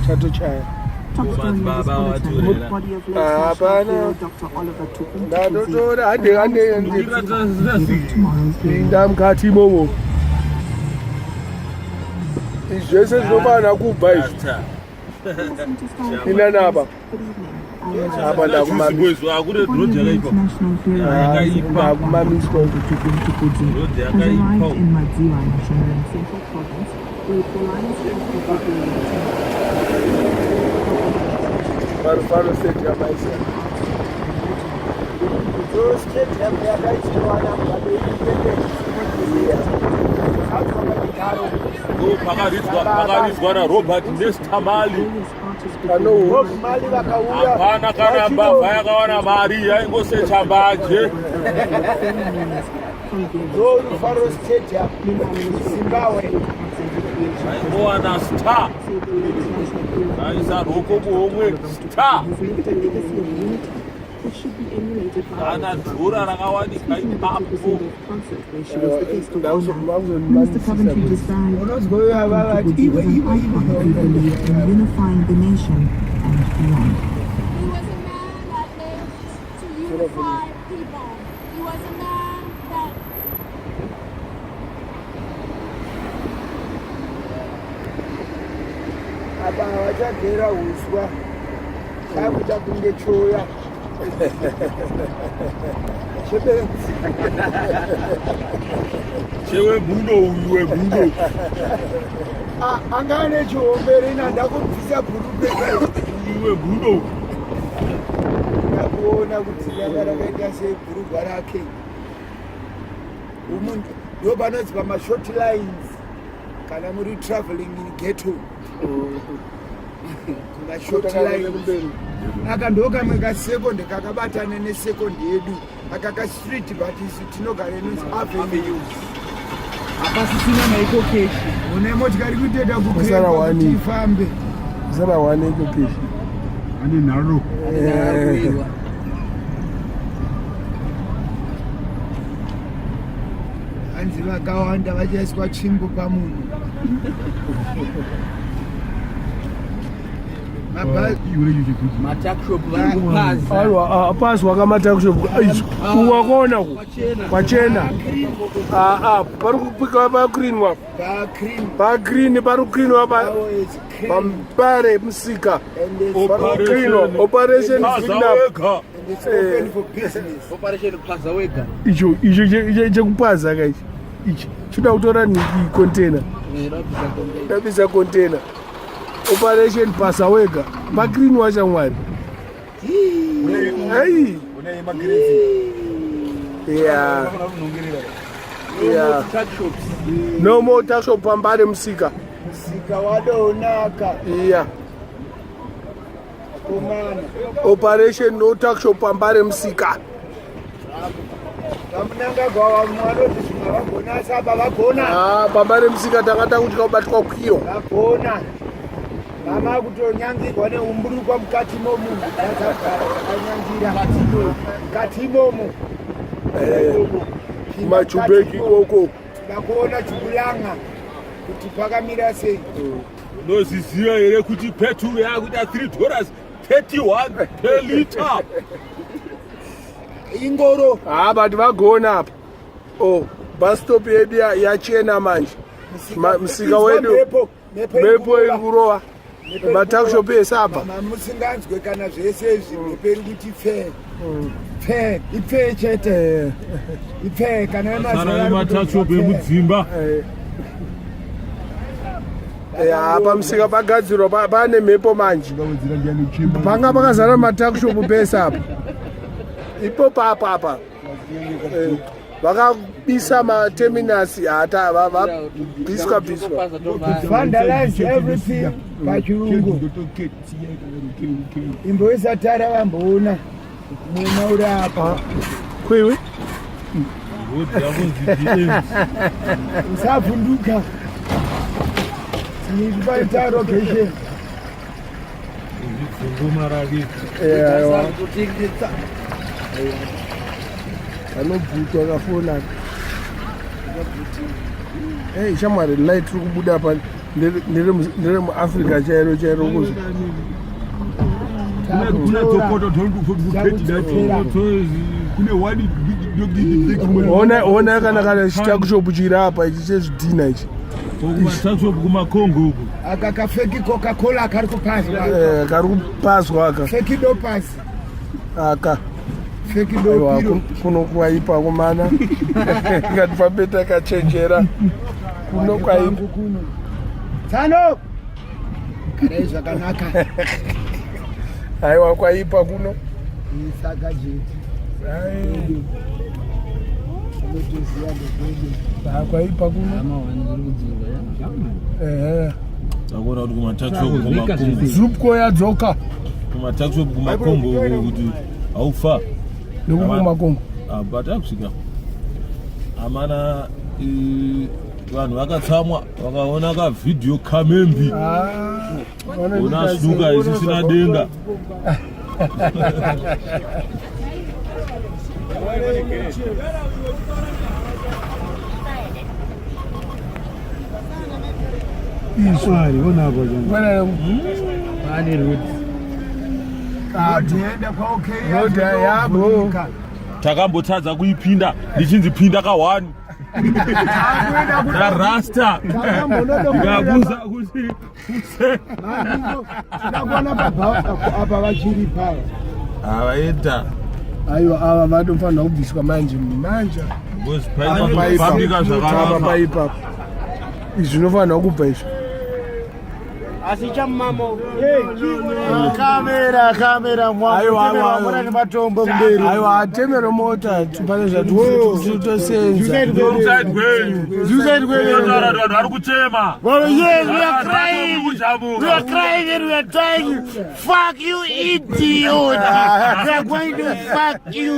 Chatochaya. Hapana. Ndatotora hande hande hande. Pinda mukati imomo. Izvi zvese zvinofanira kubva izvi. Inani apa. Apa ndakumamiswa. Ndakumamiswa. Parufaro Stadium aisa. Stadium yakaiswa naMugabe Independence. Pakaridzwa naRobert Nesta Marley. Bob Marley vakauya. Hapana kana mbavha yakawana mari yaingosecha mbanje. Rufaro Stadium, Zimbabwe. Vaingowana star. Vaisa roko muhomwe star. Kana dhora rakawanika ipapo. Unozwa vavati iwe iwe iwe. Unifying the nation and beyond. He was a man that lived to unify people. He was a man that Apa vachagera uswa. Chakuita kunge choya. Chebenzi. Chewe mhuno uyu wemhuno. Ah, anga ane chihombe rina ndakubvisa bhurukwe. Uyu wemhuno. Ndakuona kuti ranga rakaita sei bhurugwa rake. Umu ndo panonzi pamashort lines kana muri traveling in ghetto. Kumashort lines. Aka ndo kamwe kasekondi kakabatana nesekondi yedu. Aka ka street but isu tinogara inonzi avenue. Hapasisina maEcoCash. Mune motikari kutoita Kusara kukreba wani. kuti ifambe. Kusara wane EcoCash. Ane nharo. Hanzi vakawanda vachaiswa tsvimbo pamunhu. Mabhazi Matuckshop vari kupaza. Aiwa, apazwa kamatuckshop. Uwakuona ku. Kwachena. Ah ah, pari kupika pa green wa. Pa green. Pa green pari kucleanwa pa Now it's clean. pambare musika. And it's, Pari kucleanwa. Operation Paza clean up. wega. and it's open for business. Operation paza wega. Icho icho chekupaza ka ichi. Ichi choda kutora niki container. Ndabisa container. Operation pasa wega. Pa green wacha mwari. Hey. Yeah. Yeah. No more tuck shop pambare musika. Musika wadonaka. Yeah. Komana. Operation no tuck shop pambare musika. VaMnangagwa vamwe vanoti zvimwe vagona asi apa vagona. Ah, pambare musika tanga takutya kubatwa kwiyo. Vagona. Mama kutonyangirwa neumburukwa mukati momu. Takanyangira. Mukati imomo. Machubeki ikoko. Ndakuona chikulanga kuti pakamira sei. Unoziziva here kuti peturu yakuita 3 dollars 31 per liter? Ingoro. Ah, but vagona apa. Oh, bus stop yedu yachena manje. Musika wedu. Mhepo. Mhepo iri kurova. Matuckshop ese apa. Musinganzwe kana zvese izvi, mhepo iri kuti pfee. Pfee, ipfee chete. Ipfee kana Sara yemazuva ari nematuckshop kutonzwa pfee. emudzimba. Ya, pamusika pagadzirwa pane mhepo manje. Panga pakazara matuckshop pese apa. Ipo papa apa. Vakabisa materminus hata vabviswa bviswa. Vandalize everything pachirungu. Imboisa tara vamboona muna uri apa. Kwewe? Road yakunzi DMs. Usavhunduka. Tiri painterrogation. Zvidzunguma rake. Aiwa. Anobvutwa kafoni aka. Hey, shamwari, light iri kubuda pano. Ndere muAfrica chairo chairo kuzi. Kuna dzokoto kune wani. Ona ona kana kana chitakushopu chiri apa ichi chezvidhina ichi. Kumatakushopu kumakongo uku. Aka kafeki Coca-Cola kari kupazwa. Eh, kari kupazwa aka. Feki dopasi. Aka. Feki Aiwa, dopiro. kuno kwaipa kumana. Ngatifambe takachenjera. Kuno kwaipa. Kwangu kuno. Tsano. Garai zvakanaka. Aiwa kwaipa kuno. Isaka jeti. Ai, Unotoziva ndekwedu. ah, kwaipa kuno. Ehe. Takuona kuti kumatakushopu kumakongo. Zupco yadzoka Kumatakushopu kumakongo uku kuti haufa. nekukumakongo. Patakusvika. Amana vanhu vakatsamwa vakaona kavhidhiyo kamembi. Ah, Ona snuka isisina denga. Pane road. Road kwaOK. Road yabo. Takambotadza kuipinda ndichinzi pinda ka1 Takuenda kuda rarasta ndikabuza kuti use Tinakuona baba apa vachiri paya. avaenda Aiwa ava vatofanira kubviswa manje manje. pambika Apa zvakanaka paipa. Izvi zvinofanira kubva izvi. Kamera, kamera, Aiwa, aiwa, mwana nematombo kumberi. Aiwa atemero mota pane zvatitosenza. Inside kwenyu Suicide kwenyu. Unotaura kuti vanhu vari kuchema. Well, yes, we are Vanhu crying. kujamuka. We are crying and we are dying. Fuck you, idiot. We are going to fuck you.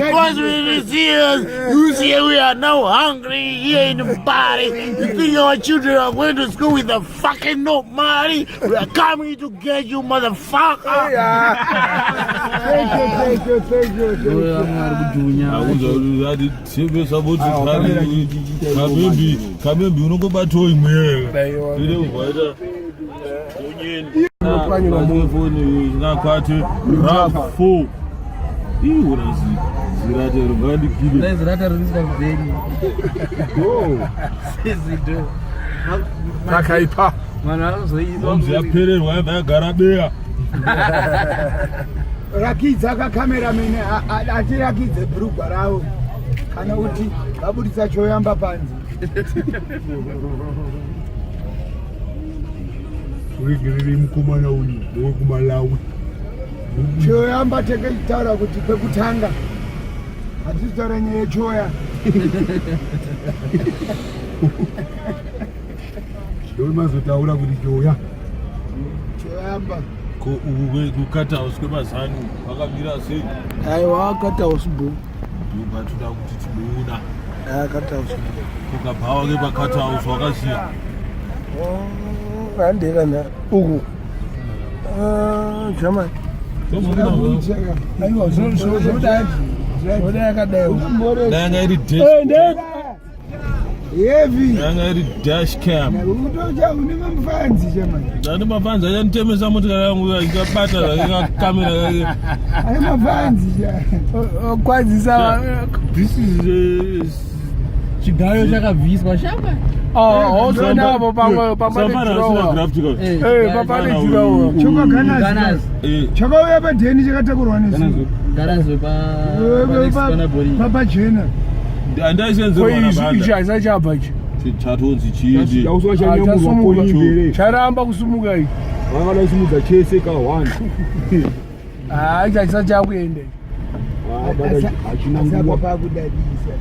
Because we refuse. You see, we are now hungry here in Bari. You think our children are going to school with a fucking no money? We are coming to get you, motherfucker. Thank you, thank you, thank you. Thank you. Vamwe vari kudhunya. Akuzati sapoti kamembi kamembi unongobatawo imwe Aiwa. ine kuvaita Unopwanyirwa munhu. foni ngakwate rav4 iura zirate rungandikile Dai rata ririiswa kubheni. Sezido. Pakaipa. Vanhu vanozoiswa. omzi yapererwa yabva yagara beya Rakidza kakameramene atirakidze bhurugwa ravo kana kuti vabudisa choyamba panze. Uregerere mukomana uyu ndewekumalawi. Choyamba teketaura kuti pekutanga hatisi kutaura nyaya yechoya. Ndomazotaura kuti choya. Choyamba. ko uku kukataus kwemazanu kwakamira sei? Aiwa akata usibu. Ndobva toda kuti tiboona Akata usibu. kukabhawa kepakataus wakaziya. Hande kana uku. Ah, German. Aiwa zvoda zvoda yakadai. Danga iri dash Heavy. danga iri dash cam. Utocha une mamufanzi chamani. Ndani mafanzi achanditemesa motikari yangu ikabata zvake kakamera kake. Ane mafanzi cha. Kwazisa. This is Chigayo chakabviswa shamba. Oh, also apo pamwe pamwe jurawa. Eh, papa jurawa. Chokaganazi. Ganazi. Chakauya padheni chakatakurwa nesu. Ganazi pa pa bori. Papachena. Ko Andaisenzerwa izvi ichi nabanda. haisati chabva ichi. Chatonzi chiidi. Chauswa Ah, chanyamurwa chasumuka. koni Charamba kusumuka ichi. Vangada kusimudza chese ka 1. Ah, ichi haisati chakuenda. Hachina Asi apa nguva. pakudadisa.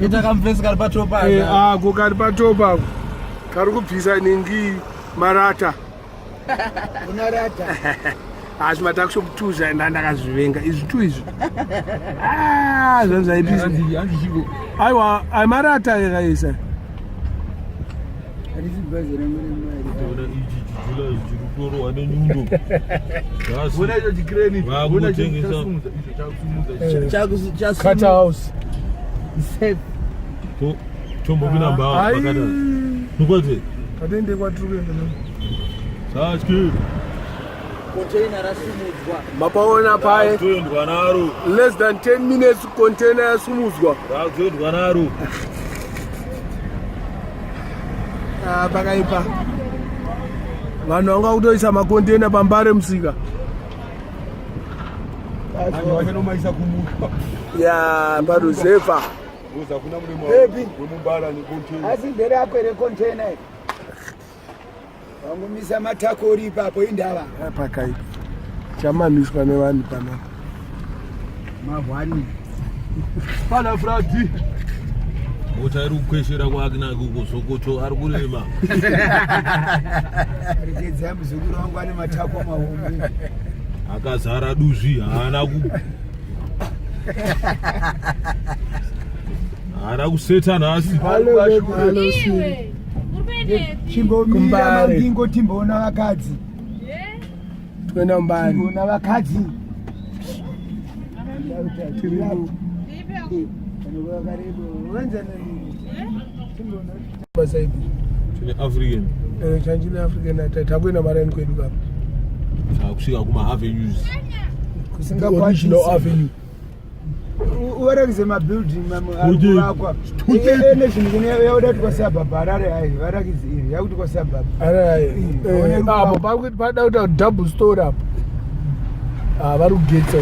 Ita kamfesi kari patopa. Eh, ako kari patopa ako. Kari kubvisa ningi marata. Una rata. Asi matakushop two zvaenda ndakazvivenga izvi two izvi. Ah, zvanhu zvaipisa. Aiwa, ai marata yakaisa. Harisi bhazi rangu remari. Ona ichi chijula chiri kutorohwa nenyundo. Ona icho chikreni. Ona icho Vakutengesa. chasumudza icho chakusumudza. Chaku Cut house. Safe. Tombopinda mbao Ai. pakadai. Nokwati. Katende kwatiri kuenda. Satye. Container rasumudzwa. Mapaona paye. Toendwa naro. Less than 10 minutes container yasumudzwa. Rakutoendwa naro. Ah, pakaipa. Vanhu vanga kutoisa makontena pambare musika. Vanhu vachanomaisa kumusha. Ya, paruzevha. Because hakuna mune Baby. wemumbara necontainer. Asi mberi yako here container iri? Wangomisa matako uri ipapo indava. Ah, pakaipa. Chamamiswa nevanhu panapa. Mahwani. Pana Fradi. Mota iri kukweshera kwakinaki uko Sokoto ari kurema. Regedza muzukuru wangu ane matako mahombe. Akazara duzvi haana ku haana kuseta nhasi. Iwe, uri kuendepi? Chimbomira Kumbare. mangingo timboona vakadzi. Toenda mbari. Timboona vakadzi. Basa ipi? Tine African. Eh, chanjine African takuenda maraini kwedu kapa. Takusvika kuma avenues. The original avenue. Uvarakidze mabuilding mamwe ari Kuti- kuvakwa. Kuti- Ene zvinhu kune yakuda kuti kwasuburb Harare hai varakidze iri yakuti kwasuburb. Alright. One Eh, rupa- apo pakuti pada kuita double story apo. Ah, vari kugetsa.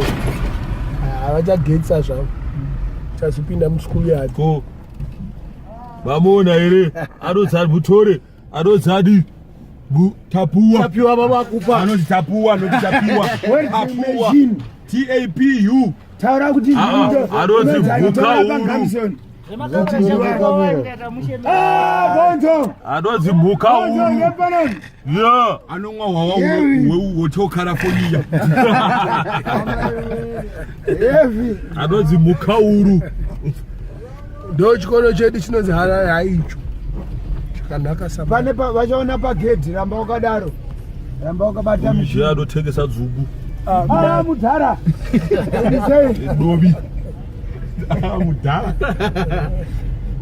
Ah, vachagetsa zvavo. Chazopinda muschool yard. Ko vamuona here anodzani mutore anodzani tapuwa Tapiwa baba kupa. Anoti tapuwa, anoti tapiwa. Tapuwa. Machine. T A P U. Taura kuti Ah, ah, anonzi mhuka huru. Ah, bonzo. anonzi mhuka Bonzo huru yepanoni. ya Anonwa hwawa Yevi. hotel California. Yevi. anonzi mhuka huru Ndo chikoro chedu chinonzi Harare haicho. Chakanaka saba. Pane pa vachaona pagedhi ramba wakadaro. Ramba wakabata je mishini. anotengesa dzungu Ah, mudhara. Sei? dovi Ah, mudhara.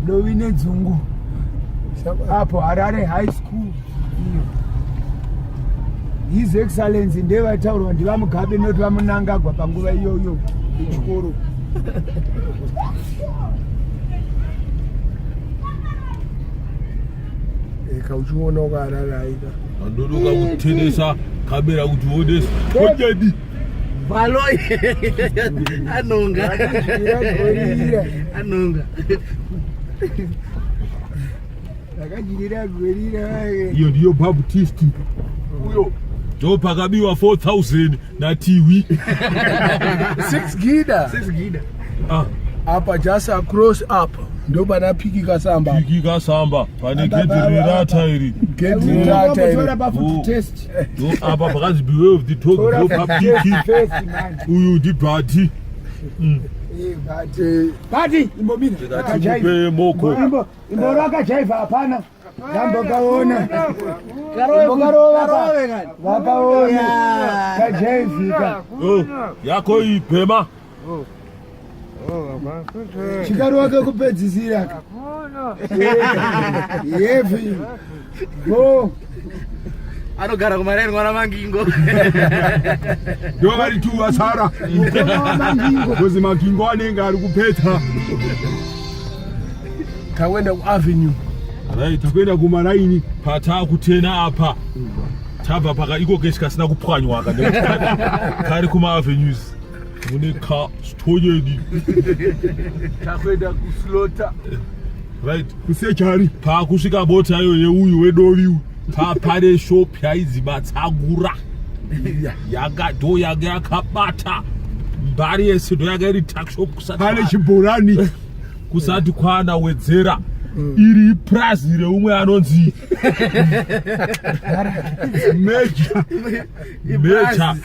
Dovi nedzungu. Apo Harare High School. Iyo. His Excellency ndevaitaurwa ndivaMugabe not vaMunangagwa panguva iyoyo yechikoro. Eka uchiona ukaharare haika. andodoka kutenesa kamera kuti uonese konyeni Baloi. Anonga. Gorira. Anonga. Rakajirira gorira vake. iyo ndiyo baptist uyo ndo pakabiwa 4000 natiwi 6 gida. 6 gida. Ah, Apa just across up. Ndo pana piki kasamba. piki kasamba pane Apa, gedhi apa, rerata iri Gedhi rata Tora iri. pafoot Oh. test. ndo apa pakanzi beware of the dog Tora ndo foot papiki test first man. uyu ndibhati Eh, but Bati imbomira. Tikatimupe moko Imbo imboro akajaivha hapana. Ndambokaona. Imbokarova pa. Vakaona. Kajaivhika. Oh, yako ibhema Chikaruwa kekupedzisira ka. Yevi. Go. Anogara kumaraini mwana mangingo. Ndo vari tu vasara. Mukoma wamangingo. Because magingo anenge ari kupeta. Takuenda kuavenue. Right. Takuenda kumaraini. Patakutena apa tabva paka iko kesi kasina kupwanywa aka nekuti kari kumaavenues mune kastonyeni Takuenda kuslota. Right. Kusechari. Pakusvika bota iyo yeuyu wedovi uyu papane shop yainzi Matsangura yanga ndo yanga yakabata mbari yese ndo yanga iri tuckshop kusati Pane chibhorani. kusati kwana wedzera iri prazi reumwe anonzi Meja. Meja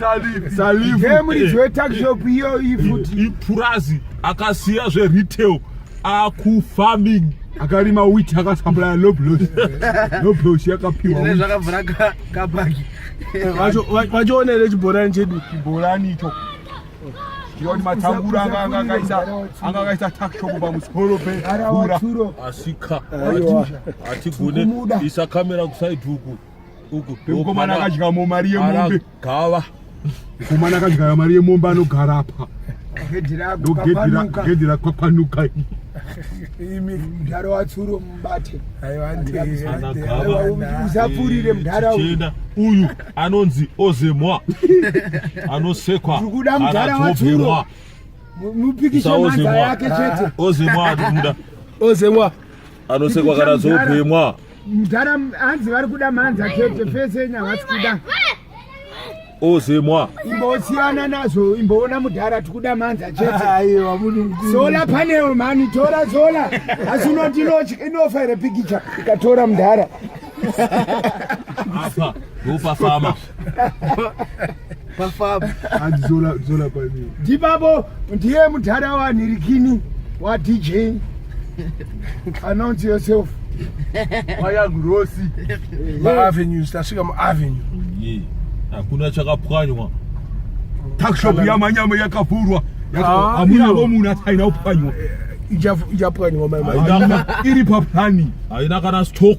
Salifu. Ndemuridzi wetuckshop iyo ifuti. Ipurazi akasiya zveretail akufarming. Akarima wheat akasupply Loblaws. Loblaws yakapiwa. Zvine zvakavhura kabhaki. Vachiona here chibhorani chedu? Chibhorani icho. Kuti matsangura anga akaisa anga akaisa tuckshop pamusoro Mudhara pegura. watsuro. Asika Aiwa. hatigone Kumuda. isa kamera kusaidi uku uku. Mukomana akadya mo mari yemombe. Gava. Mukomana akadya mari yemombe anogara apa. Gedhi rako Ndogedhi kapanuka. gedhi rakwakwanuka. Imi. Mudhara watsuro mubate. Aiwa, ande, Ana ande, gava. ande. Usapfurire mudhara uyu. Tichienda uyu anonzi ozemwa anosekwa Tiri kuda mudhara kana watsuro. dzobhemwa. Mupikishe Usaoze mhanza mwa. yake chete. Ozemwa anomuda Ozemwa. anosekwa kana dzobhemwa. Mudhara hanzi vari kuda mhanza chete fese yenyu havasi kuda. Ozemwa. Imbosiyana nazvo imboona mudhara tikuda mhanza chete. Aiwa, munhu mukuru. Solar panel mani tora solar asi unoti inofa here pikicha ikatora mudhara. Apa ndopafama. Pafamba. Hanzi solar solar panel. Ndibabo ndiye mudhara wanhirikini wa DJ. Announce yourself. Wayangurosi. Maavenues, tasvika muavenue. Ye, hakuna chakapwanywa. Tuckshop yamanyama yakavhurwa. Ah, Hamuna iyo. munhu asaina kupwanywa. Ichapwanywa mai mai. Haina- Iri paplani. Haina kana stock.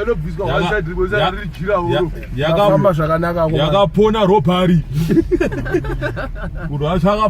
Inobviswa one side rimwe side riri jira horo. Yakafamba zvakanaka. Yakapona robbery. Munhu acho akabva.